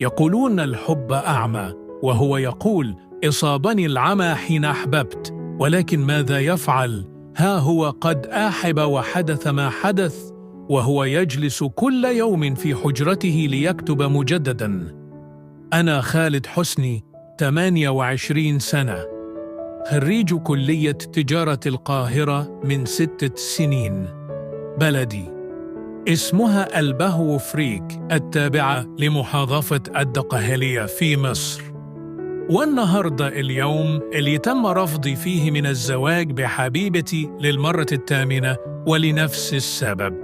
يقولون الحب أعمى، وهو يقول: إصابني العمى حين أحببت، ولكن ماذا يفعل؟ ها هو قد آحب وحدث ما حدث، وهو يجلس كل يوم في حجرته ليكتب مجدداً. أنا خالد حسني، 28 سنة، خريج كلية تجارة القاهرة من 6 سنين. بلدي اسمها البهو فريك، التابعة لمحافظة الدقهلية في مصر. والنهاردة اليوم اللي تم رفضي فيه من الزواج بحبيبتي للمرة الثامنة ولنفس السبب.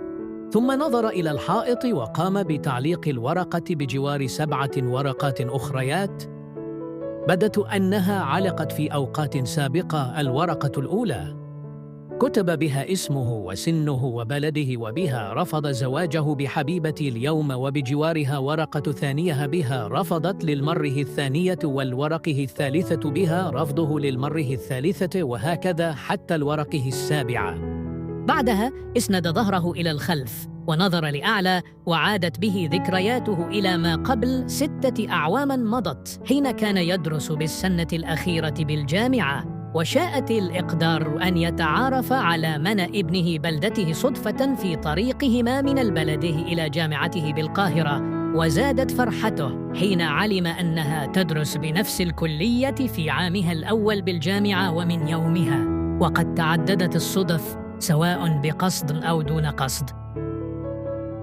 ثم نظر إلى الحائط وقام بتعليق الورقة بجوار 7 ورقات أخريات بدت أنها علقت في أوقات سابقة. الورقة الأولى كتب بها اسمه وسنه وبلده، وبها رفض زواجه بحبيبتي اليوم، وبجوارها ورقة ثانية بها رفضت للمرة الثانية، والورقه الثالثة بها رفضه للمرة الثالثة، وهكذا حتى الورقه السابعة. بعدها اسند ظهره إلى الخلف ونظر لأعلى، وعادت به ذكرياته إلى ما قبل 6 أعوام مضت، حين كان يدرس بالسنة الأخيرة بالجامعة، وشاءت الإقدار أن يتعارف على منى ابنه بلدته صدفة في طريقهما من البلد إلى جامعته بالقاهرة. وزادت فرحته حين علم أنها تدرس بنفس الكلية في عامها الأول بالجامعة ومن يومها. وقد تعددت الصدف سواء بقصد أو دون قصد،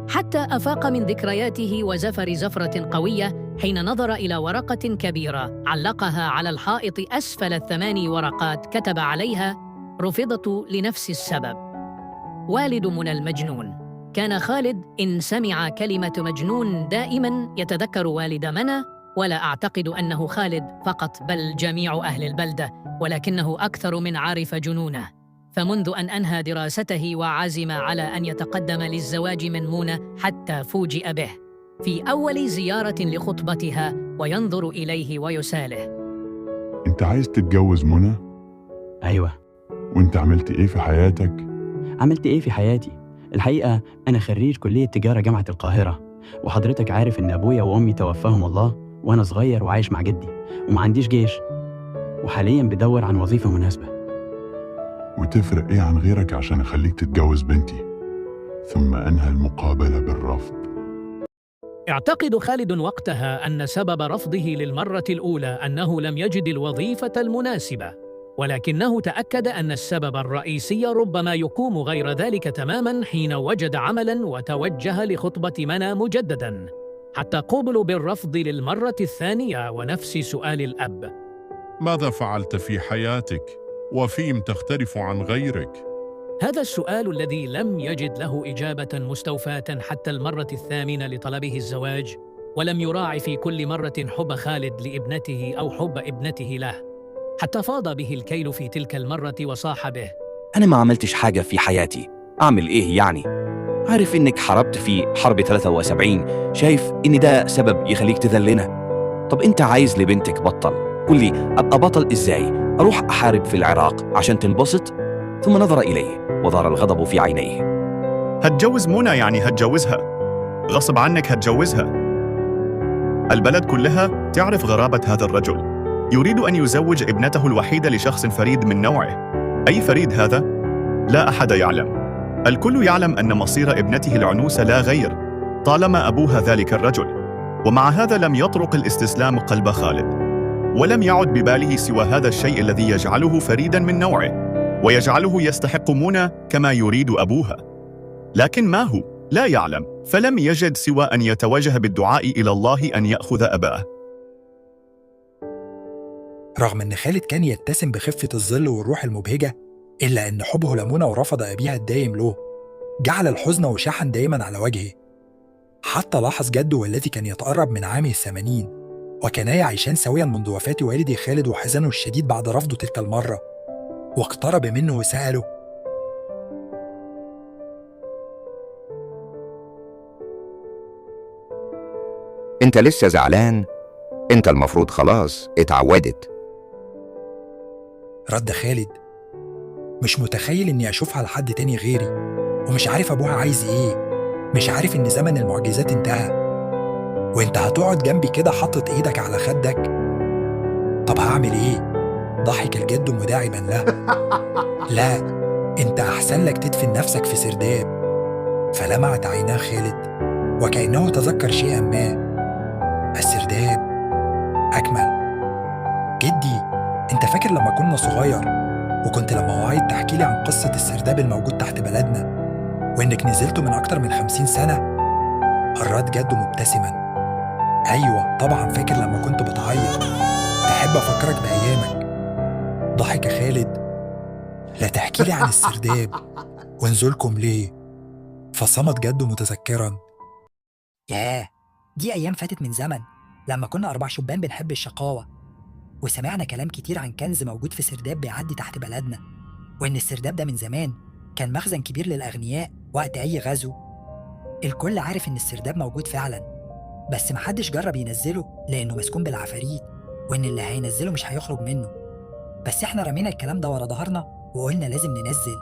حتى أفاق من ذكرياته وزفر زفرة قوية حين نظر إلى ورقة كبيرة علقها على الحائط أسفل 8 ورقات كتب عليها: رفضت لنفس السبب. والد منى المجنون. كان خالد إن سمع كلمة مجنون دائماً يتذكر والد منى، ولا أعتقد أنه خالد فقط بل جميع أهل البلدة، ولكنه أكثر من عارف جنونه. فمنذ أن أنهى دراسته وعزم على أن يتقدم للزواج من منى حتى فوجئ به في أول زيارة لخطبتها وينظر إليه ويساله: أنت عايز تتجوز منى؟ أيوة. وأنت عملت إيه في حياتك؟ عملت إيه في حياتي؟ الحقيقة أنا خريج كلية تجارة جامعة القاهرة، وحضرتك عارف إن أبويا وأمي توفاهم الله وأنا صغير وعايش مع جدي، وما عنديش جيش، وحالياً بدور عن وظيفة مناسبة. وتفرق إيه عن غيرك عشان أخليك تتجوز بنتي؟ ثم أنهى المقابلة بالرفض. اعتقد خالد وقتها أن سبب رفضه للمرة الأولى أنه لم يجد الوظيفة المناسبة، ولكنه تأكد أن السبب الرئيسي ربما يكون غير ذلك تماماً حين وجد عملاً وتوجه لخطبة منى مجدداً، حتى قوبل بالرفض للمرة الثانية ونفس سؤال الأب: ماذا فعلت في حياتك؟ وفيم تختلف عن غيرك؟ هذا السؤال الذي لم يجد له إجابة مستوفاة حتى المرة الثامنة لطلبه الزواج، ولم يراعي في كل مرة حب خالد لابنته أو حب ابنته له، حتى فاض به الكيل في تلك المرة وصاح به: أنا ما عملتش حاجة في حياتي، أعمل إيه يعني؟ عارف إنك حاربت في حرب 73، شايف إن ده سبب يخليك تذلنا؟ طب أنت عايز لبنتك بطل، قل لي أبقى بطل إزاي؟ أروح أحارب في العراق عشان تنبسط؟ ثم نظر إليه وظهر الغضب في عينيه. هتجوز منى يعني هتجوزها غصب عنك، هتجوزها. البلد كلها تعرف غرابة هذا الرجل، يريد أن يزوج ابنته الوحيدة لشخص فريد من نوعه. أي فريد هذا؟ لا أحد يعلم. الكل يعلم أن مصير ابنته العنوسة لا غير طالما أبوها ذلك الرجل. ومع هذا لم يطرق الاستسلام قلب خالد، ولم يعد بباله سوى هذا الشيء الذي يجعله فريداً من نوعه ويجعله يستحق منى كما يريد أبوها. لكن ما هو؟ لا يعلم، فلم يجد سوى أن يتوجه بالدعاء إلى الله أن يأخذ أباه. رغم أن خالد كان يتسم بخفة الظل والروح المبهجة، إلا أن حبه لمنى ورفض أبيها الدائم له جعل الحزن وشحا دائما على وجهه. حتى لاحظ جده والذي كان يتقرب من عامه 80 وكانا يعيشان سويا منذ وفاة والدي خالد وحزنه الشديد بعد رفضه تلك المرة، واقترب منه وسأله: انت لسه زعلان؟ انت المفروض خلاص اتعودت. رد خالد: مش متخيل اني اشوفها لحد تاني غيري، ومش عارف ابوها عايز ايه، مش عارف ان زمن المعجزات انتهى. وانت هتقعد جنبي كده حاطط ايدك على خدك؟ طب هعمل ايه؟ ضحك الجد مداعبا له. لا، انت احسن لك تدفن نفسك في سرداب. فلمعت عيناه خالد وكأنه تذكر شيئا ما. السرداب. أكمل. جدي، انت فاكر لما كنا صغير وكنت لما وعيت تحكي لي عن قصة السرداب الموجود تحت بلدنا وإنك نزلته من أكتر من 50 سنة؟ قررت جده مبتسما. أيوة طبعا فاكر لما كنت بتعيط. تحب أفكرك بأيامك؟ ضحك خالد. لا تحكي لي عن السرداب ونزولكم ليه؟ فصمت جده متذكرا. ياه، دي أيام فاتت من زمن لما كنا 4 شبان بنحب الشقاوة، وسمعنا كلام كتير عن كنز موجود في سرداب بيعدي تحت بلدنا، وإن السرداب ده من زمان كان مخزن كبير للأغنياء وقت أي غزو. الكل عارف إن السرداب موجود فعلا، بس محدش جرب ينزله لأنه مسكون بالعفاريت، وإن اللي هينزله مش هيخرج منه. بس إحنا رمينا الكلام ده ورا ظهرنا وقلنا لازم ننزل.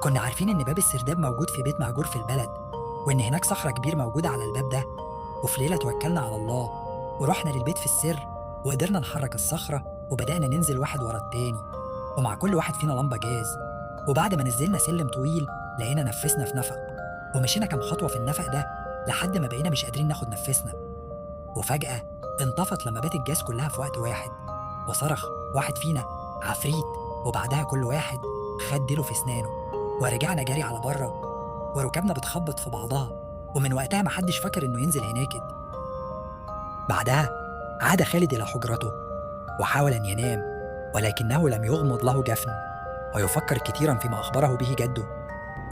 كنا عارفين إن باب السرداب موجود في بيت مهجور في البلد، وإن هناك صخرة كبير موجودة على الباب ده. وفي ليلة توكلنا على الله ورحنا للبيت في السر، وقدرنا نحرك الصخرة وبدأنا ننزل واحد ورا التاني، ومع كل واحد فينا لمبة جاز. وبعد ما نزلنا سلم طويل لقينا نفسنا في نفق، ومشينا كام خطوة في النفق ده لحد ما بقينا مش قادرين ناخد نفسنا. وفجأة انطفت لمبات الجاز كلها في وقت واحد، وصرخ واحد فينا عفريت، وبعدها كل واحد خد ديله في اسنانه، ورجعنا جري على بره، وركبنا بتخبط في بعضها. ومن وقتها محدش فاكر انه ينزل هناك. بعدها عاد خالد الى حجرته وحاول ان ينام، ولكنه لم يغمض له جفن، ويفكر كثيرا فيما اخبره به جده،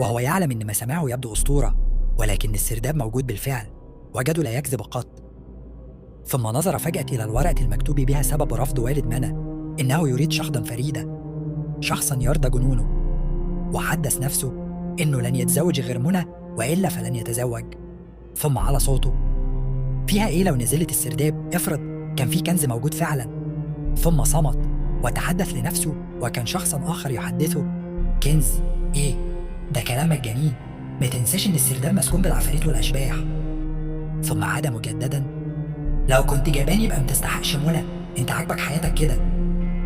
وهو يعلم ان ما سمعه يبدو اسطوره، ولكن السرداب موجود بالفعل وجده لا يكذب قط. ثم نظر فجأة إلى الورقة المكتوب بها سبب رفض والد منى، إنه يريد شخصا فريدا، شخصا يرضى جنونه، وحدث نفسه إنه لن يتزوج غير منى وإلا فلن يتزوج. ثم على صوته: فيها إيه لو نزلت السرداب؟ افرض كان في كنز موجود فعلا. ثم صمت وتحدث لنفسه، وكان شخصا آخر يحدثه: كنز إيه؟ ده كلام مجانين، ما تنساش إن السرداب مسكون بالعفاريت والأشباح. ثم عاد مجددا: لو كنت جبان يبقى ما تستحقش منى، انت عاجبك حياتك كده،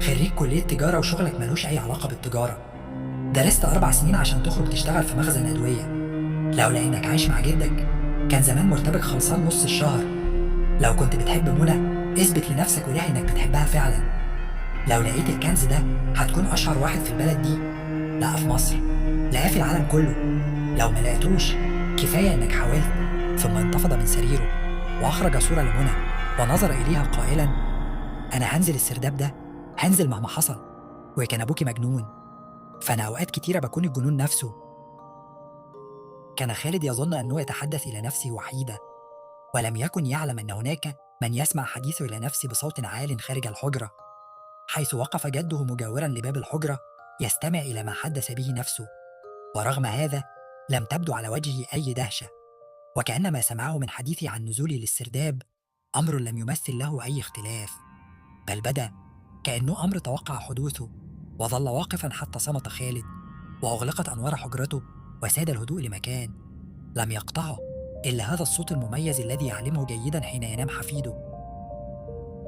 خريج كلية تجارة وشغلك ملوش أي علاقة بالتجارة، درست 4 سنين عشان تخرج تشتغل في مخزن أدوية، لولا إنك عايش مع جدك كان زمان مرتبك خلصان نص الشهر. لو كنت بتحب منى اثبت لنفسك وليها إنك بتحبها فعلا. لو لقيت الكنز ده هتكون أشهر واحد في البلد دي، لا في مصر، لا في العالم كله. لو ما لقيتوش كفاية إنك حاولت. ثم انتفض من سريره وأخرج صورة لمنى ونظر إليها قائلا: أنا هنزل السرداب ده، هنزل مهما حصل، وكان أبوكي مجنون، فأنا أوقات كتيرة بكون الجنون نفسه. كان خالد يظن أنه يتحدث إلى نفسه وحيدة، ولم يكن يعلم أن هناك من يسمع حديثه إلى نفسه بصوت عال خارج الحجرة، حيث وقف جده مجاورا لباب الحجرة يستمع إلى ما حدث به نفسه. ورغم هذا لم تبدو على وجهه أي دهشة، وكأن ما سمعه من حديثه عن نزوله للسرداب أمر لم يمثل له أي اختلاف، بل بدا كأنه أمر توقع حدوثه. وظل واقفا حتى صمت خالد، وأغلقت أنوار حجرته وساد الهدوء لمكان لم يقطعه إلا هذا الصوت المميز الذي يعلمه جيدا حين ينام حفيده.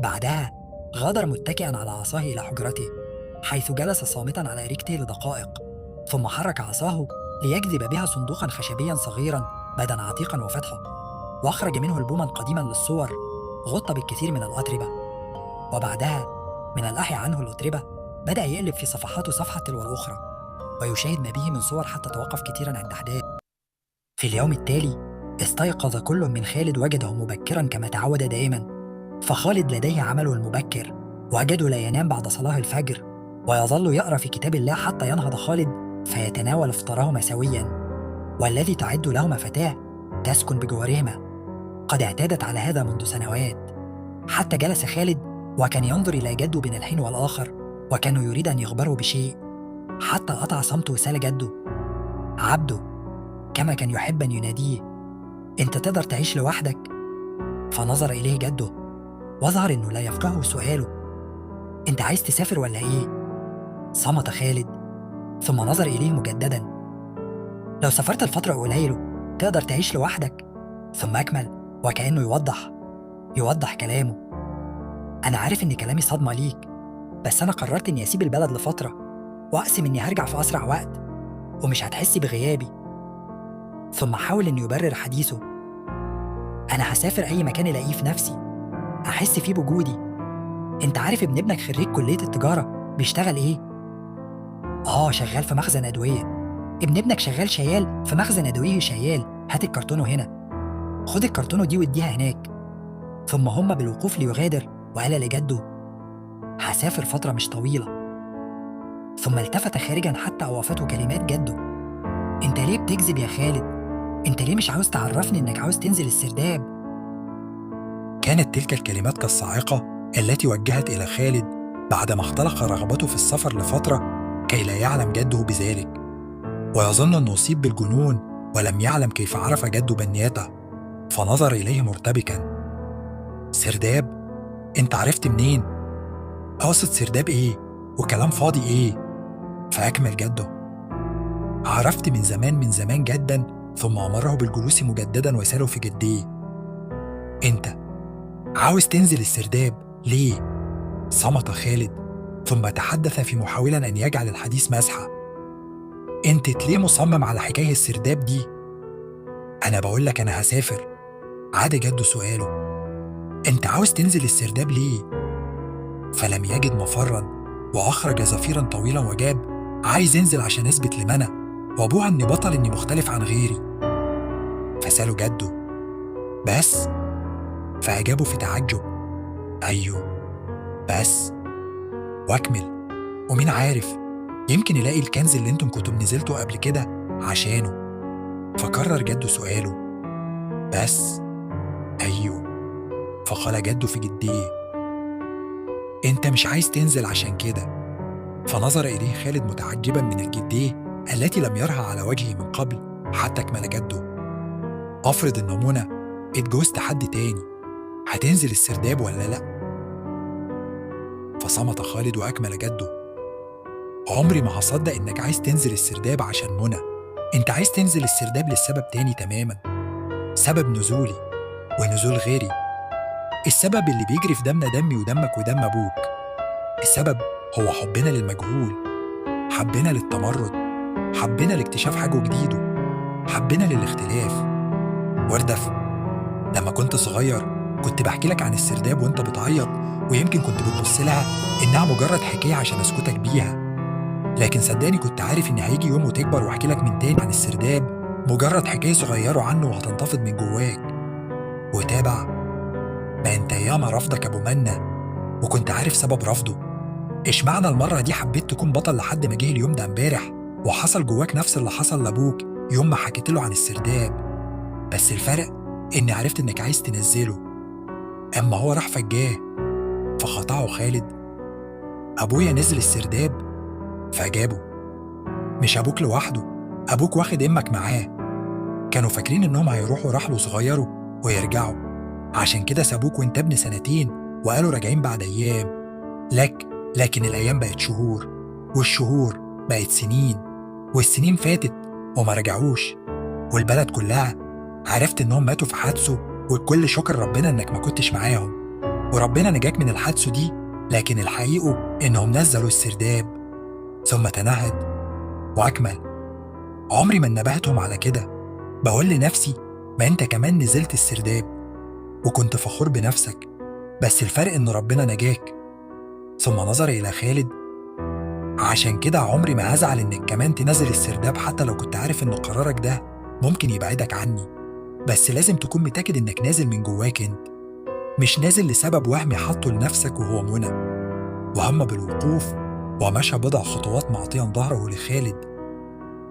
بعدها غادر متكئا على عصاه إلى حجرته، حيث جلس صامتا على أريكته لدقائق، ثم حرك عصاه ليجذب بها صندوقا خشبيا صغيرا بدا عتيقا وفتحه، وأخرج منه ألبوما قديما للصور غطى بالكثير من الأتربة. وبعدها من الأحي عنه الأتربة بدأ يقلب في صفحاته صفحة تلو الأخرى، ويشاهد ما به من صور حتى توقف كثيرا عند أحداث. في اليوم التالي استيقظ كل من خالد وجده مبكرا كما تعود دائما، فخالد لديه عمله المبكر، وجده لا ينام بعد صلاة الفجر، ويظل يقرأ في كتاب الله حتى ينهض خالد فيتناول إفطاره مسويا، والذي تعد لهما فتاة تسكن بجوارهما قد اعتادت على هذا منذ سنوات. حتى جلس خالد وكان ينظر إلى جده بين الحين والآخر، وكان يريد أن يخبره بشيء، حتى قطع صمته وسأل جده: عبده، كما كان يحب أن يناديه: أنت تقدر تعيش لوحدك؟ فنظر إليه جده وظهر أنه لا يفقهه سؤاله: أنت عايز تسافر ولا إيه؟ صمت خالد ثم نظر إليه مجددا: لو سافرت الفترة قليله تقدر تعيش لوحدك؟ ثم أكمل: وكأنه يوضح كلامه. أنا عارف إن كلامي صدمة ليك، بس أنا قررت إني أسيب البلد لفترة وأقسم إني هرجع في أسرع وقت ومش هتحسي بغيابي. ثم حاول إنه يبرر حديثه. أنا هسافر أي مكان ألاقيه في نفسي أحس فيه بوجودي. أنت عارف ابنك خريج كلية التجارة بيشتغل إيه؟ شغال في مخزن أدوية. ابنك شغال شيال في مخزن أدوية شيال. هات الكرتونة هنا، خد الكرتونة دي واديها هناك. ثم هم بالوقوف ليغادر وقال لجده: هسافر فترة مش طويلة. ثم التفت خارجا حتى أوافته كلمات جده: أنت ليه بتكذب يا خالد؟ أنت ليه مش عاوز تعرفني إنك عاوز تنزل السرداب؟ كانت تلك الكلمات كالصاعقة التي وجهت إلى خالد بعدما اختلق رغبته في السفر لفترة كي لا يعلم جده بذلك، ويظن أنه أصيب بالجنون ولم يعلم كيف عرف جده بنيته، فنظر إليه مرتبكا: سرداب؟ أنت عرفت منين؟ قاصد سرداب إيه؟ وكلام فاضي إيه؟ فأكمل جده: عرفت من زمان جدا. ثم أمره بالجلوس مجددا وسأله في جديه: أنت عاوز تنزل السرداب ليه؟ صمت خالد ثم تحدث في محاولا أن يجعل الحديث مزحة: أنت ليه مصمم على حكاية السرداب دي؟ أنا بقول لك أنا هسافر. عاد جده سؤاله: أنت عاوز تنزل السرداب ليه؟ فلم يجد مفرا وأخرج زفيرا طويلا وجاب: عايز أنزل عشان أثبت لمنى وأبوها إني بطل، إني مختلف عن غيري. فسأله جده: بس؟ فأجابه في تعجب: أيوه بس. واكمل: ومين عارف يمكن يلاقي الكنز اللي انتم كنتم نزلتوا قبل كده عشانه. فكرر جده سؤاله: بس؟ أيوه. فقال جده في جديه: انت مش عايز تنزل عشان كده. فنظر إليه خالد متعجبا من الجديه التي لم يرها على وجهه من قبل حتى اكمل جده: افرض ان منى اتجوزت حد تاني، هتنزل السرداب ولا لا؟ فصمت خالد واكمل جده: عمري ما هصدق انك عايز تنزل السرداب عشان منى. انت عايز تنزل السرداب للسبب تاني تماما، سبب نزولي ونزول غيري. السبب اللي بيجري في دمنا دمي ودمك ودم ابوك. السبب هو حبنا للمجهول، حبنا للتمرد، حبنا لاكتشاف حاجة جديدة، حبنا للاختلاف. وردف، لما كنت صغير كنت بحكي لك عن السرداب وانت بتعيط، ويمكن كنت بتبص لها انها مجرد حكاية عشان اسكتك بيها، لكن صدقني كنت عارف ان هيجي يوم وتكبر واحكي لك من تاني عن السرداب مجرد حكاية صغيرة عنه وهتنتفض من جواك. وتابع: ما انت ياما رفضك ابو منى وكنت عارف سبب رفضه. اشمعنى المرة دي حبيت تكون بطل لحد ما جه اليوم ده امبارح وحصل جواك نفس اللي حصل لابوك يوم ما حكيت له عن السرداب، بس الفرق اني عرفت انك عايز تنزله، اما هو راح فجاه. فقطعه خالد: ابويا نزل السرداب. فاجابه: مش ابوك لوحده، ابوك واخد امك معاه. كانوا فاكرين انهم هيروحوا رحلوا صغيروا ويرجعوا، عشان كده سابوك وانت ابن 2 سنين وقالوا راجعين بعد ايام. لكن الايام بقت شهور، والشهور بقت سنين، والسنين فاتت وما رجعوش، والبلد كلها عرفت انهم ماتوا في حادثه، والكل شكر ربنا انك ما كنتش معاهم، وربنا نجاك من الحادثه دي. لكن الحقيقة انهم نزلوا السرداب. ثم تنهد واكمل: عمري ما نبهتهم على كده. بقول لنفسي ما انت كمان نزلت السرداب وكنت فخور بنفسك، بس الفرق ان ربنا نجاك. ثم نظر الى خالد: عشان كده عمري ما هزعل انك كمان تنزل السرداب، حتى لو كنت عارف ان قرارك ده ممكن يبعدك عني، بس لازم تكون متأكد انك نازل من جواك انت، مش نازل لسبب وهمي حطه لنفسك وهو منى. وهم بالوقوف ومشى بضع خطوات معطيا ظهره لخالد: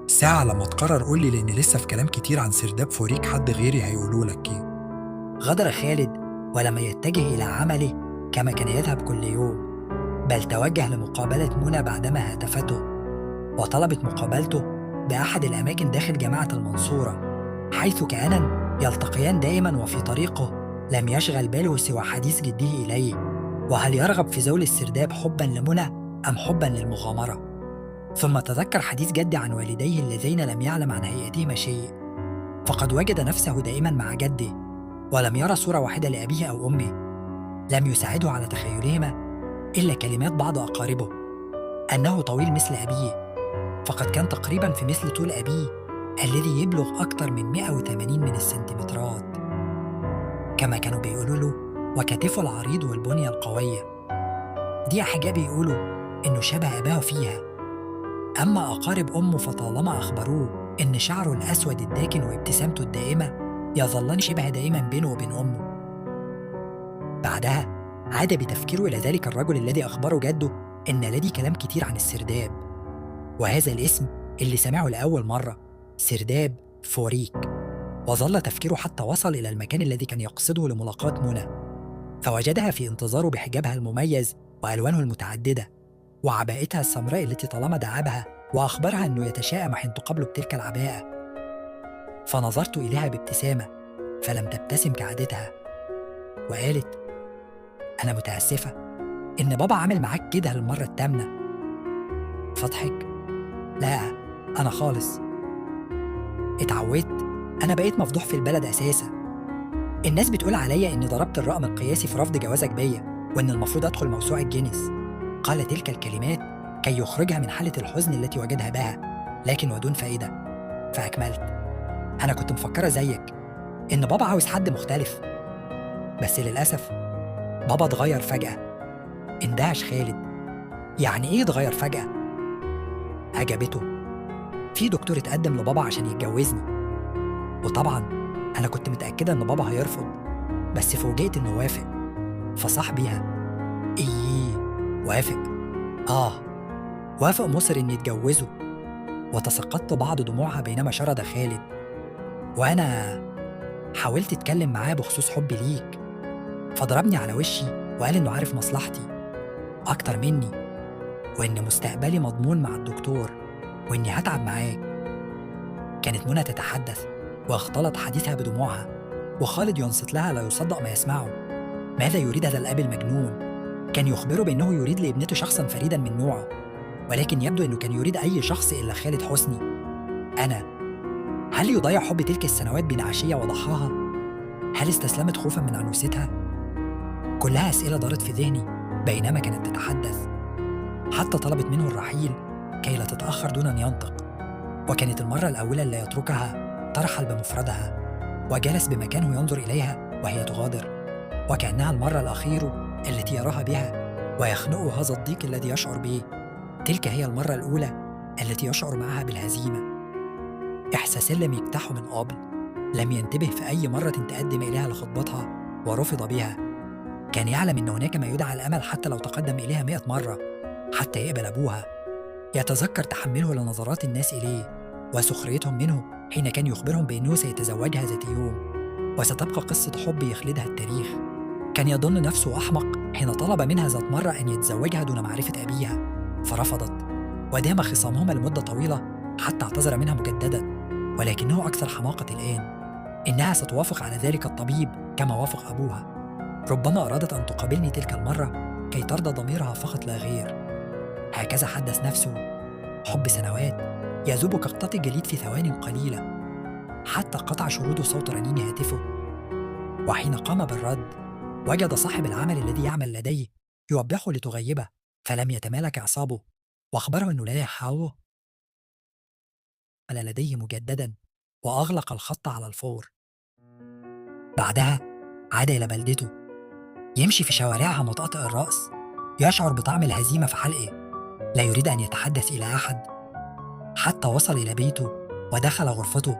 ساعة لما تقرر قولي، لأن لسه في كلام كتير عن سرداب فوريك حد غيري هيقولوا لك ايه. غادر خالد ولم يتجه إلى عمله كما كان يذهب كل يوم، بل توجه لمقابلة منى بعدما هاتفته وطلبت مقابلته بأحد الأماكن داخل جامعة المنصورة، حيث كانا يلتقيان دائما، وفي طريقه لم يشغل باله سوى حديث جده إليه، وهل يرغب في زول السرداب حبا لمنى أم حبا للمغامرة. ثم تذكر حديث جده عن والديه اللذين لم يعلم عن هيئتهما شيء، فقد وجد نفسه دائما مع جده ولم يرى صورة واحدة لأبيه أو أمه. لم يساعده على تخيلهما إلا كلمات بعض أقاربه أنه طويل مثل أبيه، فقد كان تقريباً في مثل طول أبيه الذي يبلغ أكثر من 180 من السنتيمترات، كما كانوا بيقولوا له وكتفه العريض والبنية القوية. دي حاجة بيقولوا إنه شبه أباه فيها. أما أقارب أمه فطالما أخبروه إن شعره الأسود الداكن وابتسامته الدائمة يظلان شبه دائما بينه وبين أمه. بعدها عاد بتفكيره إلى ذلك الرجل الذي أخبره جده إن لديه كلام كتير عن السرداب، وهذا الاسم اللي سمعه لأول مرة، سرداب فوريك. وظل تفكيره حتى وصل إلى المكان الذي كان يقصده لملاقاة منى، فوجدها في انتظاره بحجابها المميز وألوانه المتعددة وعبائتها السمراء التي طالما دعبها وأخبرها أنه يتشائم حين تقابله بتلك العباءة. فنظرت إليها بابتسامة فلم تبتسم كعادتها، وقالت: أنا متأسفة إن بابا عمل معاك كده للمرة التامنة. فضحك: لا، أنا خالص اتعودت، أنا بقيت مفضوح في البلد أساسا. الناس بتقول عليا إني ضربت الرقم القياسي في رفض جوازك بيا، وإن المفروض أدخل موسوعة جينيس. قال تلك الكلمات كي يخرجها من حالة الحزن التي وجدها بها، لكن ودون فائدة. فأكملت: أنا كنت مفكرة زيك إن بابا عاوز حد مختلف، بس للأسف بابا اتغير فجأة. اندهش خالد: يعني إيه اتغير فجأة؟ عجبته: في دكتور اتقدم لبابا عشان يتجوزني، وطبعا أنا كنت متأكدة إن بابا هيرفض، بس فوجئت إنه وافق. فصاح بيها: إيه، وافق؟ وافق مصر إن يتجوزوا. وتسقطت بعض دموعها بينما شرد خالد: وأنا حاولت أتكلم معاه بخصوص حبي ليك، فضربني على وشي وقال إنه عارف مصلحتي أكتر مني، وإن مستقبلي مضمون مع الدكتور، وإني هتعب معاك. كانت منى تتحدث واختلط حديثها بدموعها، وخالد ينصت لها لا يصدق ما يسمعه. ماذا يريد هذا الأب المجنون؟ كان يخبره بأنه يريد لابنته شخصاً فريداً من نوعه، ولكن يبدو أنه كان يريد أي شخص إلا خالد حسني. هل يضيع حب تلك السنوات بين عشية وضحاها؟ هل استسلمت خوفاً من عنوستها؟ كلها أسئلة دارت في ذهني بينما كانت تتحدث، حتى طلبت منه الرحيل كي لا تتأخر دون أن ينطق. وكانت المرة الأولى اللي يتركها ترحل بمفردها، وجلس بمكانه ينظر إليها وهي تغادر، وكأنها المرة الأخيرة التي يراها بها ويخنقه هذا الضيق الذي يشعر به. تلك هي المرة الأولى التي يشعر معها بالهزيمة. إحساس لم يجتاحه من قبل، لم ينتبه في أي مرة تقدم إليها لخطبتها ورفض بها. كان يعلم أن هناك ما يدعى الأمل حتى لو تقدم إليها 100 مرة حتى يقبل أبوها. يتذكر تحمله لنظرات الناس إليه وسخريتهم منه حين كان يخبرهم بأنه سيتزوجها ذات يوم، وستبقى قصة حب يخلدها التاريخ. كان يظن نفسه أحمق حين طلب منها ذات مرة أن يتزوجها دون معرفة أبيها، فرفضت، ودام خصامهما لمدة طويلة حتى اعتذر منها مجددا. ولكنه أكثر حماقة الآن، إنها ستوافق على ذلك الطبيب كما وافق أبوها. ربما أرادت أن تقابلني تلك المرة كي ترضى ضميرها فقط لا غير. هكذا حدث نفسه. حب سنوات يذوب كقطعة الجليد في ثوان قليلة، حتى قطع شرود صوت رنين هاتفه. وحين قام بالرد وجد صاحب العمل الذي يعمل لديه يوبخه لتغيبه، فلم يتمالك أعصابه وأخبره أنه لا يحاوه ولا لديه مجددا، وأغلق الخط على الفور. بعدها عاد إلى بلدته، يمشي في شوارعها مطأطئ الرأس، يشعر بطعم الهزيمة في حلقه، لا يريد أن يتحدث إلى أحد، حتى وصل إلى بيته ودخل غرفته،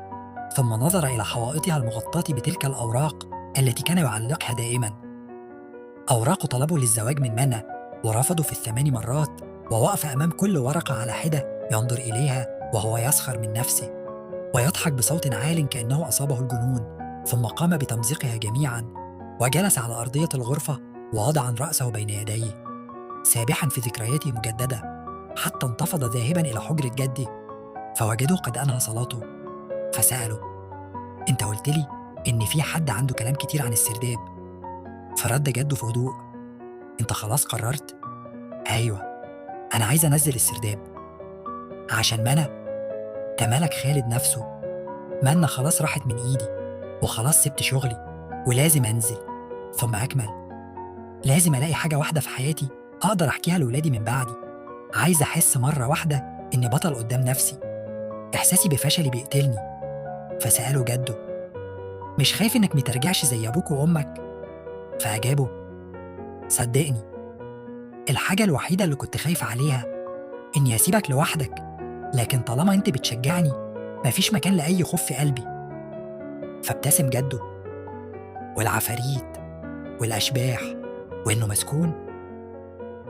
ثم نظر إلى حوائطها المغطاة بتلك الأوراق التي كان يعلقها دائما. أوراق طلبه للزواج من منى، ورفضه في 8 مرات، ووقف أمام كل ورقة على حدة ينظر إليها وهو يسخر من نفسه ويضحك بصوت عال كأنه أصابه الجنون. ثم قام بتمزيقها جميعا، وجلس على أرضية الغرفة ووضع رأسه بين يديه سابحا في ذكرياته مجددة، حتى انتفض ذاهبا إلى حجرة جدي، فوجده قد أنهى صلاته. فسأله: أنت قلت لي إن في حد عنده كلام كتير عن السرداب. فرد جده في هدوء: أنت خلاص قررت؟ أيوة، أنا عايز أنزل السرداب عشان منى. تمالك خالد نفسه: منى خلاص راحت من إيدي، وخلاص سبت شغلي، ولازم أنزل. ثم أكمل: لازم ألاقي حاجة واحدة في حياتي أقدر أحكيها لولادي من بعدي. عايز أحس مرة واحدة إني بطل قدام نفسي. إحساسي بفشلي بيقتلني. فسأله جده: مش خايف إنك مترجعش زي أبوك وأمك؟ فأجابه: صدقني، الحاجة الوحيدة اللي كنت خايف عليها إني أسيبك لوحدك، لكن طالما أنت بتشجعني مفيش مكان لأي خوف في قلبي. فابتسم جده: والعفاريت والأشباح وإنه مسكون؟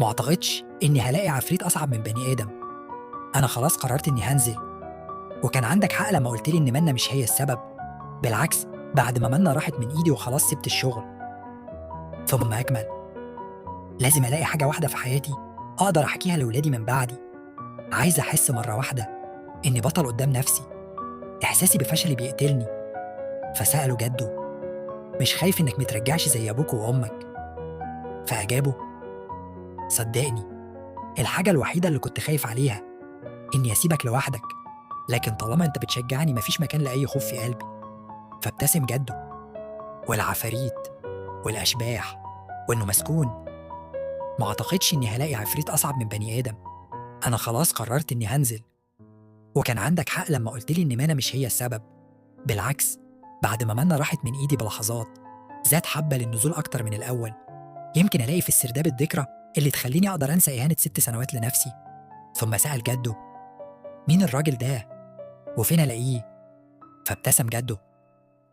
معتقدش إني هلاقي عفريت أصعب من بني آدم. أنا خلاص قررت إني هنزل. وكان عندك حق لما قلتلي إن منى مش هي السبب. بالعكس، بعد ما منى راحت من إيدي وخلاص سبت الشغل. ثم أكمل: لازم ألاقي حاجة واحدة في حياتي أقدر أحكيها لولادي من بعدي. عايز أحس مرة واحدة إني بطل قدام نفسي. إحساسي بفشلي بيقتلني. فسأله جده: مش خايف إنك مترجعش زي أبوك وأمك؟ فأجابه: صدقني، الحاجة الوحيدة اللي كنت خايف عليها إني أسيبك لوحدك، لكن طالما أنت بتشجعني مفيش مكان لأي خوف في قلبي. فابتسم جده: والعفاريت والأشباح وإنه مسكون؟ ما أعتقدش إني هلاقي عفريت أصعب من بني آدم. أنا خلاص قررت إني هنزل. وكان عندك حق لما قلتلي إن منى مش هي السبب. بالعكس، بعد ما منى راحت من إيدي بلحظات زاد حبة للنزول أكتر من الأول. يمكن ألاقي في السرداب الذكرى اللي تخليني أقدر أنسى إهانة 6 سنوات لنفسي. ثم سأل جده: مين الراجل ده؟ وفين ألاقيه؟ فابتسم جده: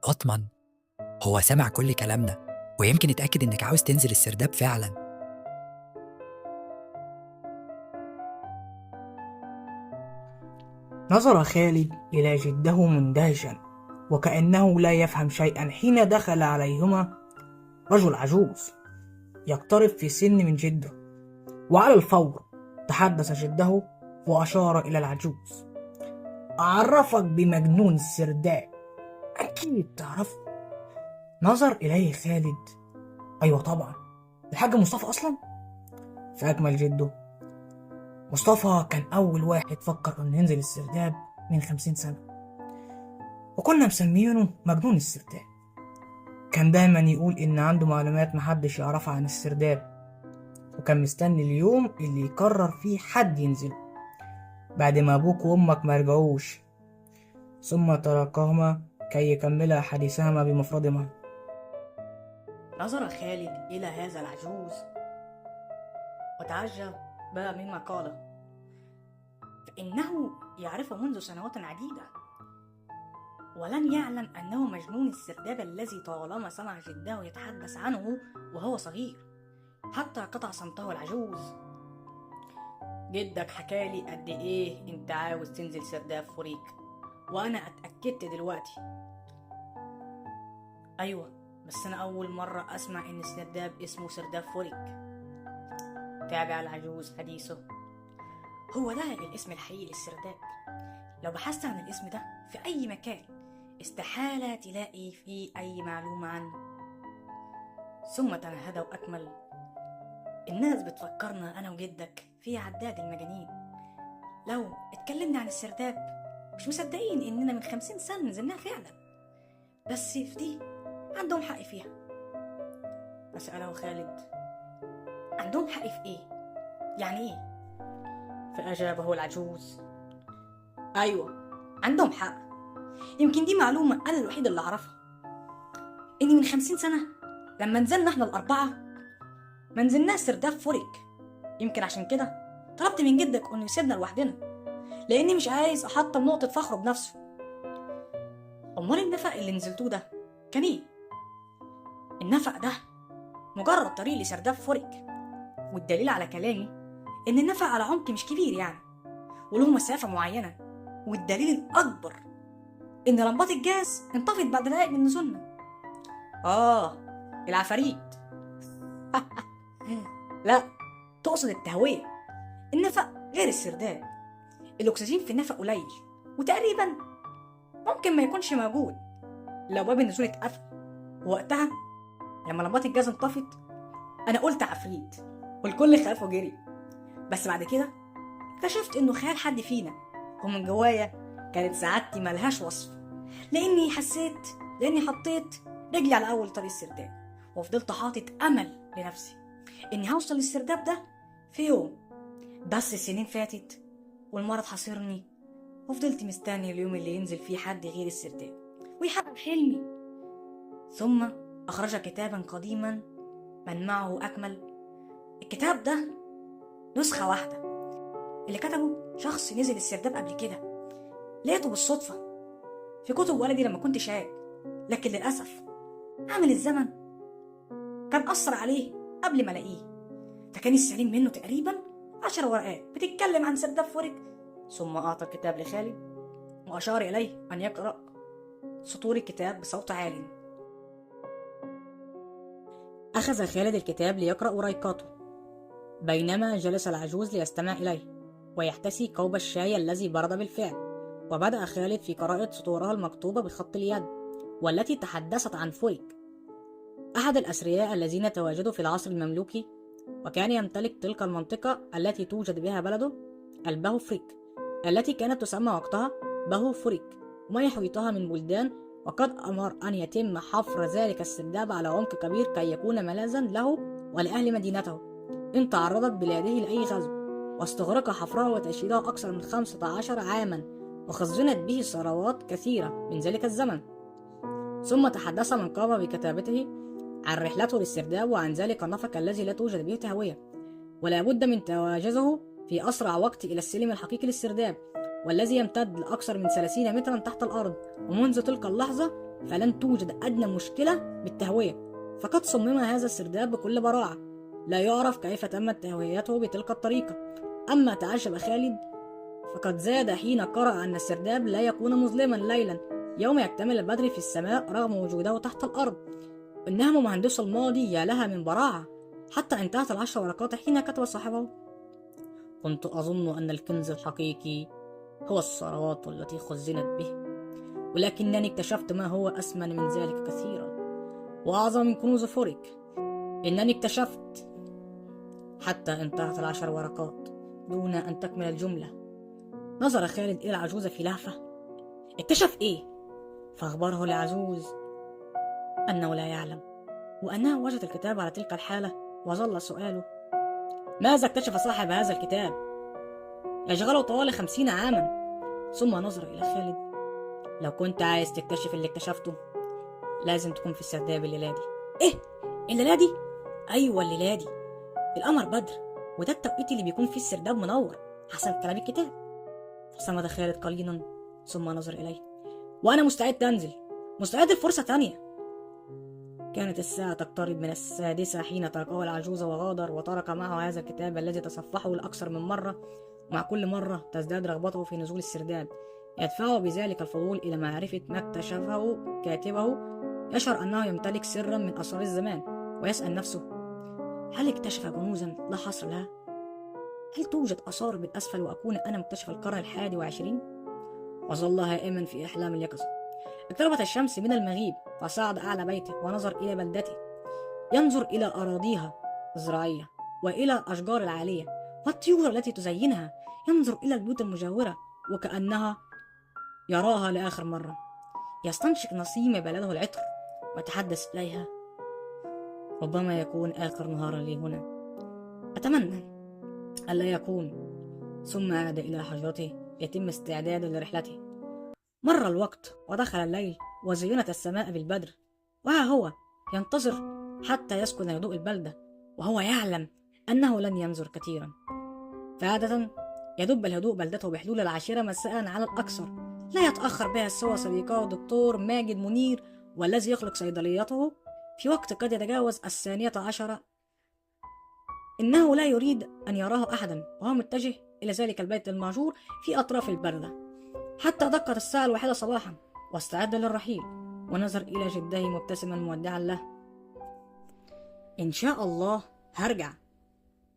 اطمن، هو سمع كل كلامنا ويمكن اتأكد إنك عاوز تنزل السرداب فعلا. نظر خالد إلى جده مندهشا وكأنه لا يفهم شيئا حين دخل عليهما رجل عجوز يقترب في السن من جده. وعلى الفور تحدث جده وأشار إلى العجوز: أعرفك بمجنون السرداب، أكيد تعرفه. نظر إليه خالد: أيوة طبعا، الحاج مصطفى أصلا. فأكمل جده: مصطفى كان أول واحد فكر إنه ينزل السرداب من 50 سنة، وكنا مسمينه مجنون السرداب. كان دايما يقول إن عنده معلومات محدش يعرفها عن السرداب، وكان مستني اليوم اللي يقرر فيه حد ينزل بعد ما أبوك وأمك ما رجعوش. ثم تركهما كي يكملا حديثهما بمفردهما. نظر خالد إلى هذا العجوز وتعجب مما قاله، فإنه يعرفه منذ سنوات عديدة، ولن يعلم أنه مجنون السرداب الذي طالما سمع جده يتحدث عنه وهو صغير. حتى قطع صمته العجوز. جدك حكالي قد إيه أنت عاوز تنزل سرداب فوريك، وأنا اتأكدت دلوقتي. أيوة، بس أنا أول مرة أسمع إن السرداب اسمه سرداب فوريك. تابع العجوز حديثه: هو ده الاسم الحقيقي للسرداب. لو بحثت عن الاسم ده في أي مكان استحالة تلاقي فيه أي معلومة عنه. ثم تنهد وأكمل: الناس بتفكرنا أنا وجدك في عداد المجانين. لو اتكلمنا عن السرداب مش مصدقين إننا من 50 سنة نزلناها فعلا، بس في دي عندهم حق فيها. فسأله خالد: عندهم حق في إيه؟ يعني إيه؟ فأجابه العجوز: أيوة، عندهم حق. يمكن دي معلومة أنا الوحيد اللي أعرفها، إني من 50 سنة لما نزلنا إحنا الأربعة ما نزلناش سرداب فوريك. يمكن عشان كده طلبت من جدك إنه يسيبنا لوحدنا، لأني مش عايز أحطم نقطة فخره بنفسه. أمال النفق اللي نزلتوه ده كان إيه؟ النفق ده مجرد طريق لسرداب فوريك، والدليل على كلامي إن النفق على عمق مش كبير يعني، وله مسافة معينة. والدليل الأكبر إن لمبات الجاز انطفت بعد دقايق من نزولنا. العفاريت. لا، تقصد التهوية. النفق غير السرداب، الأكسجين في النفق قليل، وتقريبا ممكن ما يكونش موجود لو باب النزول اتقفل. ووقتها لما لمبات الجاز انطفت أنا قلت عفريت، والكل خاف وجري. بس بعد كده اكتشفت إنه خيال حد فينا، ومن جوايا كانت سعادتي ملهاش وصف، لأني حطيت رجلي على أول طريق السرداب، وفضلت حاطط أمل لنفسي إني هوصل للسرداب ده في يوم. بس السنين فاتت والمرض حاصرني، وفضلت مستني اليوم اللي ينزل فيه حد غير السرداب ويحقق حلمي. ثم أخرج كتابا قديما من معه أكمل. الكتاب ده نسخة واحدة، اللي كتبه شخص نزل السرداب قبل كده، لقيته بالصدفة في كتب والدي لما كنت شاب. لكن للأسف عامل الزمن كان أثر عليه قبل ما ألاقيه، فكان السليم منه تقريبا 10 ورقات بتتكلم عن سرداب فورك. ثم أعطى الكتاب لخالد وأشار إليه أن يقرأ سطور الكتاب بصوت عال. أخذ خالد الكتاب ليقرأ وريقاته، بينما جلس العجوز ليستمع إليه ويحتسي كوب الشاي الذي برد بالفعل. وبدأ خالد في قراءة سطورها المكتوبة بخط اليد، والتي تحدثت عن فورك، أحد الأثرياء الذين تواجدوا في العصر المملوكي، وكان يمتلك تلك المنطقة التي توجد بها بلده البهو فريك، التي كانت تسمى وقتها بهو فوريك، وما يحيطها من بلدان. وقد أمر أن يتم حفر ذلك السرداب على عمق كبير كي يكون ملاذا له ولأهل مدينته إن تعرضت بلاده لأي غزو، واستغرق حفرها وتشييدها أكثر من 15 عاما، وخزنت به ثروات كثيرة من ذلك الزمن. ثم تحدث من قام بكتابته عن رحلته للسرداب وعن ذلك النفق الذي لا توجد به تهوية، ولا بد من تواجده في أسرع وقت إلى السلم الحقيقي للسرداب، والذي يمتد لأكثر من 30 مترا تحت الأرض. ومنذ تلك اللحظة فلن توجد أدنى مشكلة بالتهوية، فقد صمم هذا السرداب بكل براعة، لا يعرف كيف تمت تهويته بتلك الطريقة. أما تعجب خالد فقد زاد حين قرأ أن السرداب لا يكون مظلما ليلا يوم يكتمل البدر في السماء رغم وجوده تحت الأرض. إنها مهندس الماضي يا لها من براعة، حتى انتهت 10 ورقات حين كتب صاحبه: كنت أظن أن الكنز الحقيقي هو الثروات التي خزنت به، ولكنني اكتشفت ما هو أثمن من ذلك كثيرا وأعظم من كنوز فورك. إنني اكتشفت. حتى انتهت 10 ورقات دون أن تكمل الجملة. نظر خالد إلى العجوز في لهفة. اكتشف إيه؟ فأخبره العجوز أنه لا يعلم، وأنه وجد الكتاب على تلك الحالة. وظل سؤاله: ماذا اكتشف صاحب هذا الكتاب؟ يشغله طوال 50 عاما. ثم نظر إلى خالد: لو كنت عايز تكتشف اللي اكتشفته لازم تكون في السرداب الليلة دي. إيه؟ الليلة دي؟ أيوة الليلة دي. القمر بدر، وده التوقيت اللي بيكون فيه السرداب منور حسب كلام الكتاب. صمد خالد قليلا ثم نظر إليه: وأنا مستعد أنزل، مستعد لفرصة تانية. كانت الساعة تقترب من 6 حين تركه العجوز وغادر، وترك معه هذا الكتاب الذي تصفحه لأكثر من مرة. مع كل مرة تزداد رغبته في نزول السرداب، يدفعه بذلك الفضول إلى معرفة ما اكتشفه كاتبه. يشعر أنه يمتلك سرا من أسرار الزمان، ويسأل نفسه: هل اكتشف كنوزا لا حصر لها؟ هل توجد آثار بالأسفل وأكون أنا مكتشف القرن 21؟ وظل هائما في أحلام اليقظة. اقتربت الشمس من المغيب، فصعد أعلى بيته ونظر إلى بلدته، ينظر إلى أراضيها الزراعية وإلى الأشجار العالية والطيور التي تزينها، ينظر إلى البيوت المجاورة وكأنها يراها لآخر مرة. يستنشق نسيم بلده العطر ويتحدث إليها: ربما يكون آخر نهار لي هنا، أتمنى ألا يكون. ثم عاد إلى حجرته يتم استعداده لرحلته. مر الوقت ودخل الليل وزينت السماء بالبدر، وها هو ينتظر حتى يسكن هدوء البلدة، وهو يعلم أنه لن ينظر كثيرا. فعادة يدب الهدوء بلدته بحلول 10 مساء على الأكثر، لا يتأخر بها سوى صديقه الدكتور ماجد منير، والذي يخلق صيدليته في وقت قد يتجاوز 12. إنه لا يريد أن يراه أحدا، وهو متجه إلى ذلك البيت المهجور في أطراف البلدة. حتى دقت الساعة 1 صباحا واستعد للرحيل، ونظر إلى جده مبتسما مودعا له: إن شاء الله هرجع.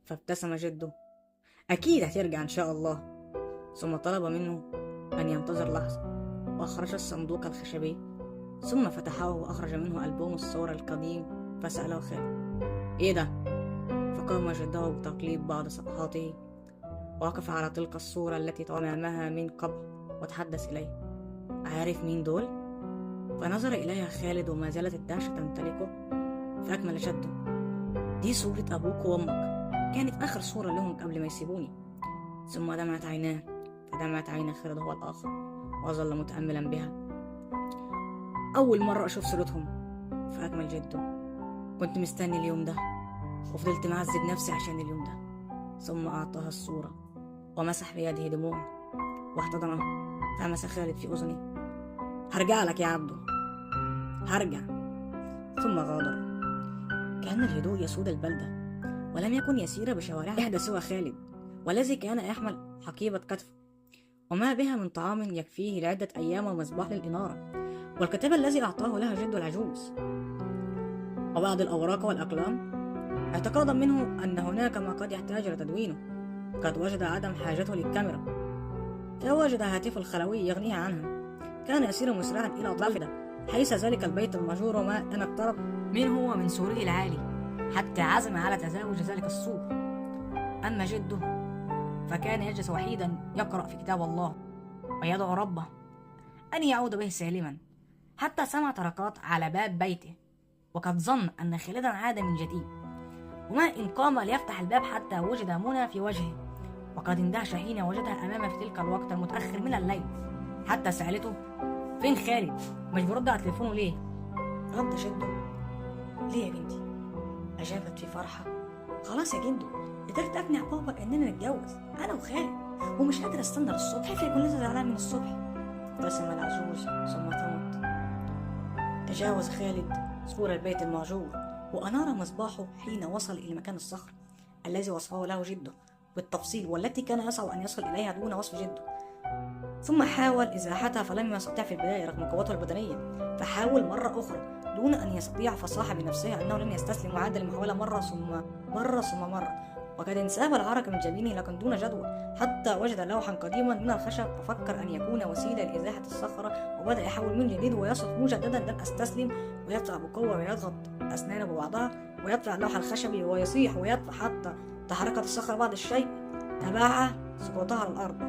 فابتسم جده: أكيد هترجع إن شاء الله. ثم طلب منه أن ينتظر لحظة، وأخرج الصندوق الخشبي ثم فتحه وأخرج منه ألبوم الصور القديم. فسأله خالد: إيه ده؟ فقام جده بتقليب بعض صفحاته، ووقف على تلك الصورة التي طمعها من قبل وتحدث إليه: عارف مين دول؟ فنظر إليها خالد وما زالت الدهشة تمتلكه، فأكمل جده: دي صورة أبوك وأمك، كانت آخر صورة لهم قبل ما يسيبوني. ثم دمعت عيناه، فدمعت عين خالد هو الآخر، وظل متأملا بها. أول مرة أشوف صورتهم، فأكمل جده: كنت مستني اليوم ده، وفضلت معذب نفسي عشان اليوم ده. ثم أعطاها الصورة ومسح بيده دموع واحتضنه، فمس خالد في أذني: هرجع لك يا عبدو، هرجع. ثم غادر. كان الهدوء يسود البلدة، ولم يكن يسير بشوارعها أحد سوى خالد، والذي كان يحمل حقيبة كتف وما بها من طعام يكفيه لعدة أيام ومصباح للإنارة، والكتاب الذي أعطاه لها جده العجوز، وبعض الأوراق والأقلام اعتقادا منه أن هناك ما قد يحتاج لتدوينه. قد وجد عدم حاجته للكاميرا، فوجد هاتف الخلوي يغنيها عنها. كان يسير مسرعا إلى ضافدة حيث ذلك البيت المهجور، وما أن اقترب منه ومن سوره العالي حتى عزم على تزاوج ذلك السور. أما جده فكان يجلس وحيدا يقرأ في كتاب الله ويدعو ربه أن يعود به سالما، حتى سمع طرقات على باب بيته، وقد ظن أن خالدا عاد من جديد. وما إن قام ليفتح الباب حتى وجد منى في وجهه، وقد اندهش حين وجدها أمامه في تلك الوقت المتأخر من الليل، حتى سألته: فين خالد؟ مش برد على تليفونه ليه؟ رد جده: ليه يا بنتي؟ أجابت في فرحة: خلاص يا جدو، قدرت أقنع بابا إننا نتجوز أنا وخالد، ومش قادر أستنى للصبح، خايف يكون لسه زعلان من الصبح. ابتسم العجوز ثم صمت. تجاوز خالد سور البيت المهجور وأنار مصباحه حين وصل إلى مكان الصخر الذي وصفه له جده بالتفصيل، والتي كان يصعب أن يصل إليها دون وصف جده. ثم حاول إزاحتها فلم يستطع في البداية رغم قوته البدنية، فحاول مرة أخرى دون أن يستطيع، فصاح بنفسه أنه لن يستسلم وعاد المحاولة مرة ثم مرة، وقد انساب العرق من جبينه لكن دون جدوى، حتى وجد لوحا قديما من الخشب ففكر أن يكون وسيلة لإزاحة الصخرة، وبدأ يحاول من جديد ويصرخ مجددا: لن أستسلم، ويدفع بقوة ويضغط أسنانه ببعضها ويدفع اللوح الخشبي ويصيح ويدفع حتى تحركت الصخرة بعض الشيء تبعها سقوطها على الأرض.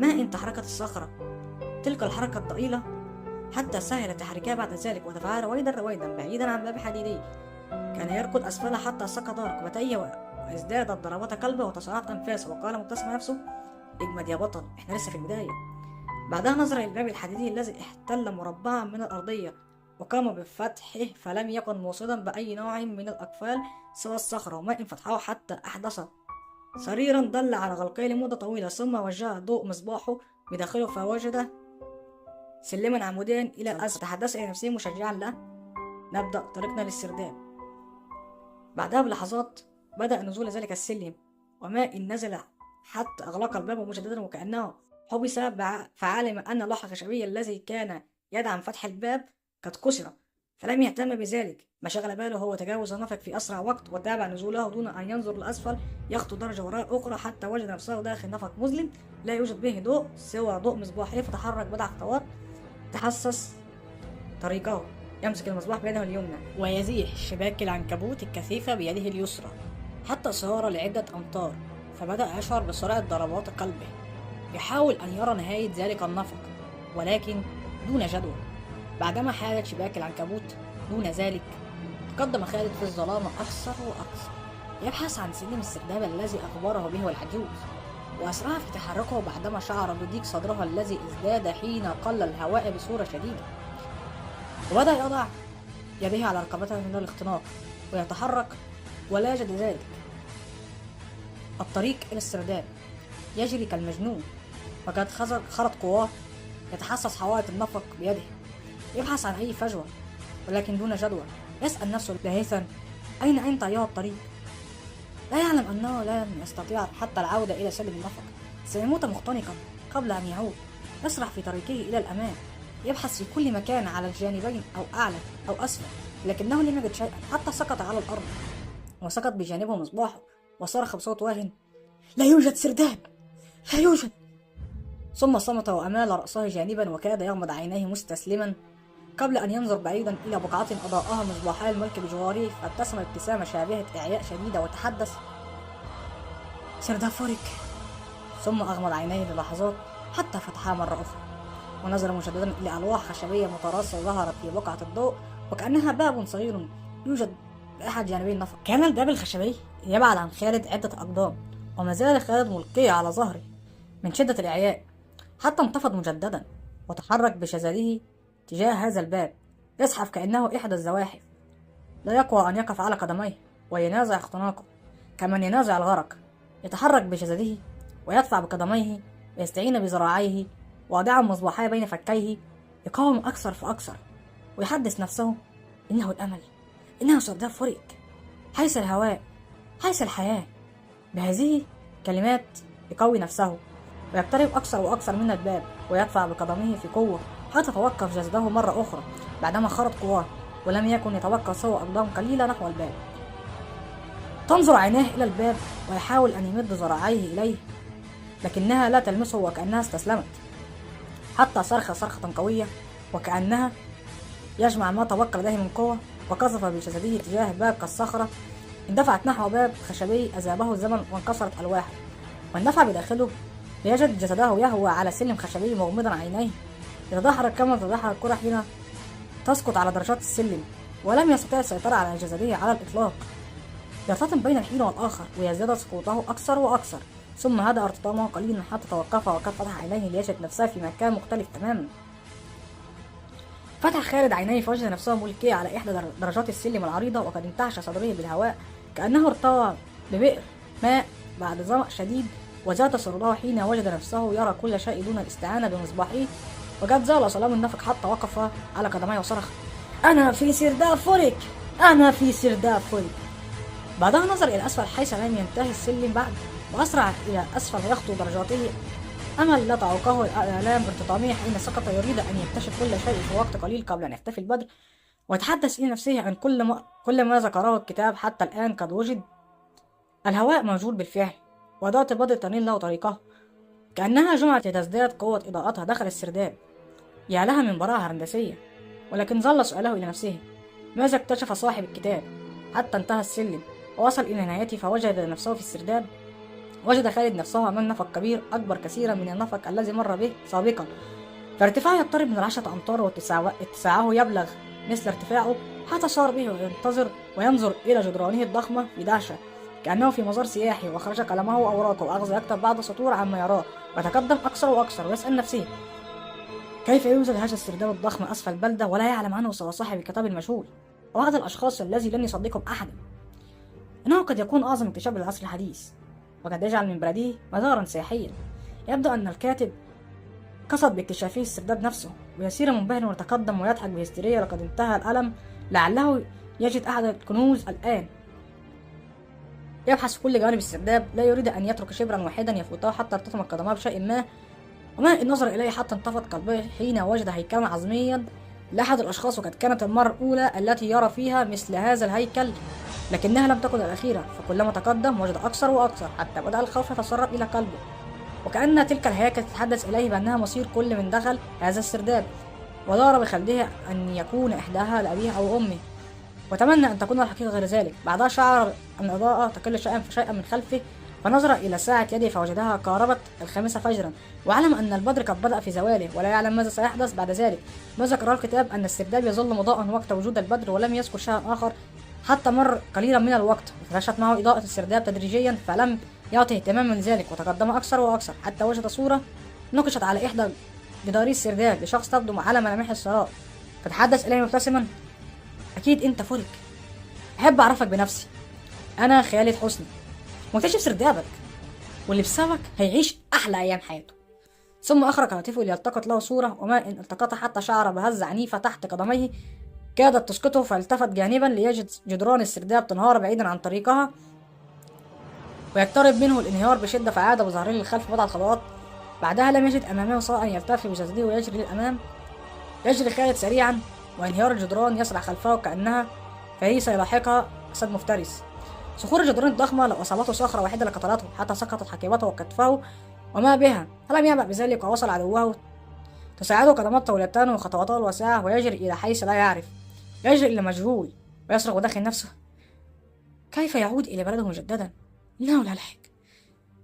ما إن تحركت الصخرة تلك الحركة الضئيلة حتى سهل تحريكها بعد ذلك، ودفعها رويدا بعيدا عن باب حديدي. كان يركض أسفلها حتى سقط ركبتيه وازدادت ضربات قلبه وتسارعت أنفاسه، وقال مبتسم نفسه: اجمد يا بطل، احنا لسه في البداية. بعدها نظر إلى الباب الحديدي الذي احتل مربعا من الأرضية وقام بفتحه، فلم يكن موصدا بأي نوع من الأقفال سوى الصخرة، وما إن فتحه حتى أحدث سريرا دل على غلقه لمدة طويلة. ثم وجه ضوء مصباحه بداخله فوجد سلما عموديا إلى الأسفل. تحدث إلى نفسه مشجعا له: نبدأ طريقنا للسرداب. بعدها بلحظات بدأ نزول ذلك السلم، وما إن نزل حتى أغلق الباب مجددا وكأنه حبس، فعلم أن اللوح الخشبي الذي كان يدعم فتح الباب قد كسر، فلم يهتم بذلك. ما شغل باله هو تجاوز النفق في أسرع وقت وتابع نزوله دون أن ينظر لأسفل، يخطو درجة وراء أخرى حتى وجد نفسه داخل نفق مظلم لا يوجد به ضوء سوى ضوء مصباحه، فتحرك بضع خطوات تحسس طريقه، يمسك المصباح بيده اليمنى ويزيح شباك العنكبوت الكثيفة بيده اليسرى حتى سار لعدة أمتار، فبدأ يشعر بسرعة ضربات قلبه، يحاول أن يرى نهاية ذلك النفق ولكن دون جدوى. بعدما حالت شباك العنكبوت دون ذلك، تقدم خالد في الظلام أكثر وأكثر يبحث عن سلم السرداب الذي أخبره به العجوز، وأسرع في تحركه بعدما شعر بضيق صدرها الذي ازداد حين قل الهواء بصورة شديدة، وبدأ يضع يديه على رقبته من الاختناق ويتحرك ولا يجد ذلك. الطريق إلى السرداب يجري كالمجنون، وقد خرط قواه يتحسس حوائط النفق بيده، يبحث عن أي فجوة ولكن دون جدوى. يسأل نفسه لاهثا: أين أنت أيها الطريق؟ لا يعلم أنه لن يستطيع حتى العودة إلى سلم النفق، سيموت مختنقا قبل أن يعود. يسرع في طريقه إلى الأمام، يبحث في كل مكان على الجانبين أو أعلى أو أسفل، لكنه لم يجد شيئا حتى سقط على الأرض، وسقط بجانبه مصباحه وصرخ بصوت واهن: لا يوجد سرداب، لا يوجد. ثم صمت وأمال رأسه جانبا وكاد يغمض عينيه مستسلما قبل أن ينظر بعيدا إلى بقعة أضاءها مصباحا الملك بجواره، فابتسم ابتسامة شابهة إعياء شديدة وتحدث: سرداب فوريك. ثم أغمض عينيه للحظات حتى فتحها مرة أخرى، ونظر مجددا إلى ألواح خشبية متراصة ظهرت في بقعة الضوء وكأنها باب صغير يوجد بأحد جانبي النفق. كان الباب الخشبي يبعد عن خالد عدة أقدام، وما زال خالد ملقي على ظهره من شدة الإعياء، حتى انتفض مجددا وتحرك بشذاذه تجاه هذا الباب، يزحف كأنه إحدى الزواحف، لا يقوى أن يقف على قدميه وينازع اختناقه كمن ينازع الغرق. يتحرك بجسده ويدفع بقدميه ويستعين بذراعيه واضعا مصباحيه بين فكيه، يقاوم أكثر فأكثر ويحدث نفسه إنه الأمل، إنه سرداب فوريك، حيث الهواء، حيث الحياة. بهذه كلمات يقوي نفسه ويقترب أكثر وأكثر من الباب ويدفع بقدمه في قوة حتى توقف جسده مرة أخرى بعدما خرط قواه ولم يكن يتوقع سوى أقدام قليلة نحو الباب. تنظر عيناه إلى الباب ويحاول أن يمد ذراعيه إليه، لكنها لا تلمسه وكأنها استسلمت، حتى صرخ صرخة قوية وكأنها يجمع ما تبقى لديه من قوة وقذف بجسده تجاه باب كالصخرة. اندفعت نحو باب خشبي أذابه الزمن وانكسرت ألواحه، واندفع بداخله ليجد جسده يهوى على سلم خشبي مغمضا عينيه، يتدحرج كما تدحرج الكرة حين تسقط على درجات السلم، ولم يستطع السيطرة على جسده على الإطلاق. يرتطم بين الحين والآخر ويزداد سقوطه أكثر وأكثر، ثم هدأ ارتطامه قليلا حتى توقف وقد فتح عينيه ليجد نفسه في مكان مختلف تماما. فتح خالد عينيه فوجد نفسه ملقيا على إحدى درجات السلم العريضة، وقد انتعش صدره بالهواء كأنه ارتوى ببئر ماء بعد ظمأ شديد، وزاد سرورته حين وجد نفسه يرى كل شيء دون الاستعانة بمصباحه، وقد زال صلام النفق حتى وقف على قدميه وصرخ: أنا في سرداب فوريك، أنا في سرداب فوريك. بعدها نظر إلى أسفل حيث لم ينتهي السلم بعد، وأسرع إلى أسفل يخطو درجاته، أمل لا تعوقه الآلام ارتطامية حين سقط، يريد أن يكتشف كل شيء في وقت قليل قبل أن يختفي البدر، ويتحدث إلى نفسه عن كل ما ذكره الكتاب حتى الآن قد وجد. الهواء موجود بالفعل، وأضاءة البدر تنيل له طريقه كأنها جمعت لتزداد قوة إضاءتها داخل السرداب. يا لها من براعة هندسية. ولكن ظل سؤاله إلى نفسه: ماذا اكتشف صاحب الكتاب؟ حتى انتهى السلم ووصل إلى نهايته فوجد نفسه في السرداب. وجد خالد نفسه أمام نفق كبير أكبر كثيرا من النفق الذي مر به سابقا، فارتفاعه يقترب من 10 أمتار واتساعه يبلغ مثل ارتفاعه، حتى صار به وينظر إلى جدرانه الضخمة بدهشة كأنه في مزار سياحي، وخرج قلمه وأوراقه وأخذ يكتب بعض سطور عما يراه، وتقدم أكثر وأكثر ويسأل نفسه: كيف يوجد هذا السرداب الضخم أسفل البلدة ولا يعلم عنه سوى صاحب الكتاب المجهول وأحد الأشخاص الذي لن يصدقهم أحد؟ إنه قد يكون أعظم اكتشاف للعصر الحديث، وقد يجعل من بلده مزارا سياحيا. يبدو أن الكاتب قصد باكتشافه السرداب نفسه، ويسير منبهرا ويتقدم ويضحك بهستيريا. لقد انتهى الألم، لعله يجد أحد الكنوز الآن. يبحث في كل جوانب السرداب، لا يريد أن يترك شبرا واحدا يفوته حتى ارتطم قدماه بشيء ما، وما النظر إليه حتى انتفض قلبه حين وجد هيكلا عظميا لأحد الأشخاص، وقد كانت المرة الأولى التي يرى فيها مثل هذا الهيكل، لكنها لم تكن الأخيرة. فكلما تقدم وجد أكثر وأكثر حتى بدأ الخوف يتسرب إلى قلبه، وكأن تلك الهياكل تتحدث إليه بأنها مصير كل من دخل هذا السرداب، ودار بخلده أن يكون إحداها لأبيه أو أمه، وتمنى أن تكون الحقيقة غير ذلك. بعدها شعر أن الإضاءة تقل شيئا فشيئا من خلفه، فنظر إلى ساعة يده فوجدها قاربت 5 فجرا، وعلم أن البدر قد بدأ في زواله، ولا يعلم ماذا سيحدث بعد ذلك. ما ذكره الكتاب أن السرداب يظل مضاء وقت وجود البدر، ولم يذكر شيئا آخر حتى مر قليلا من الوقت، وتفشت معه إضاءة السرداب تدريجيا، فلم يعطي اهتماما لذلك، وتقدم أكثر وأكثر حتى وجد صورة نقشت على إحدى جداري السرداب لشخص تبدو على ملامح الثراء، فتحدث إليه مبتسما: أكيد أنت فوريك، أحب أعرفك بنفسي، أنا خالد حسني، مكتشف سردابك، واللي بسببك هيعيش أحلى أيام حياته. ثم أخرج هاتفه ليلتقط له صورة، وما إن التقطها حتى شعر بهزة عنيفة تحت قدميه كادت تسقطه، فالتفت جانبا ليجد جدران السرداب تنهار بعيدا عن طريقها ويقترب منه الانهيار بشدة، فعاد بظهره للخلف بضع خطوات. بعدها لم يجد أمامه سواء أن يلتفت بجسده ويجري للأمام. يجري خالد سريعا، وانهيار الجدران يسرع خلفه كأنها فريسة يلاحقها أسد مفترس. صخور الجدران الضخمة لو أصابته صخرة واحدة لقتلته حتى سقطت حكيمته وكتفه وما بها، فلم يعبأ بذلك ووصل عدوه تساعده قدمات طولتان وخطواته الواسعة، ويجري إلى حيث لا يعرف، يجري إلى مجهول، ويصرخ داخل نفسه: كيف يعود إلى بلده مجددا؟ إنه لا لحق،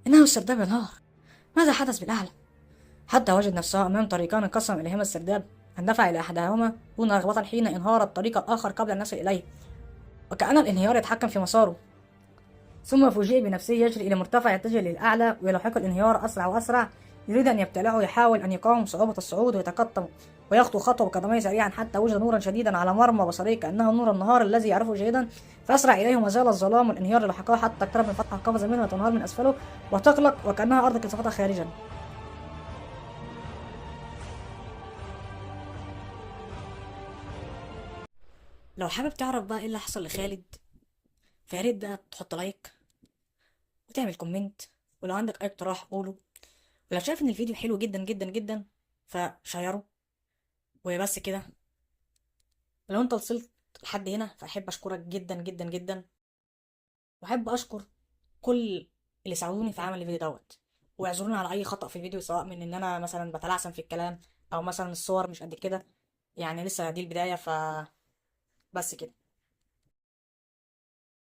إنه السرداب ينهار، ماذا حدث بالأعلى؟ حتى وجد نفسه أمام طريقان انقسم إليهما السرداب، اندفع إلى أحدهما دون رغبة حين انهار الطريق الآخر قبل أن يصل إليه، وكأن الانهيار يتحكم في مساره. ثم فوجئ بنفسه يجري إلى مرتفع يتجه للأعلى ويلاحق الانهيار أسرع وأسرع، يريد أن يبتلعه، يحاول أن يقاوم صعوبة الصعود ويتقدم ويخطو خطوة بقدميه سريعا حتى وجد نورا شديدا على مرمى بصريه كأنه نور النهار الذي يعرفه جيدا، فأسرع إليه وما زال الظلام والانهيار يلاحقه حتى اقترب من فتحة قفز منه وتنهار من أسفله وتغلق وكأنها أرض كثافتها خارجا. لو حابب تعرف بقى ايه اللي حصل لخالد، فياريت بقى تحط لايك وتعمل كومنت، ولو عندك اي اقتراح قوله، ولو شايف ان الفيديو حلو جدا جدا جدا فشيره. وبس كده، لو انت وصلت لحد هنا فاحب اشكرك جدا جدا جدا، واحب اشكر كل اللي ساعدوني في عمل الفيديو دوت، واعذروني على اي خطأ في الفيديو، سواء من ان انا مثلا بتلعثم في الكلام او مثلا الصور مش قد كده، يعني لسه دي البداية. بس كده.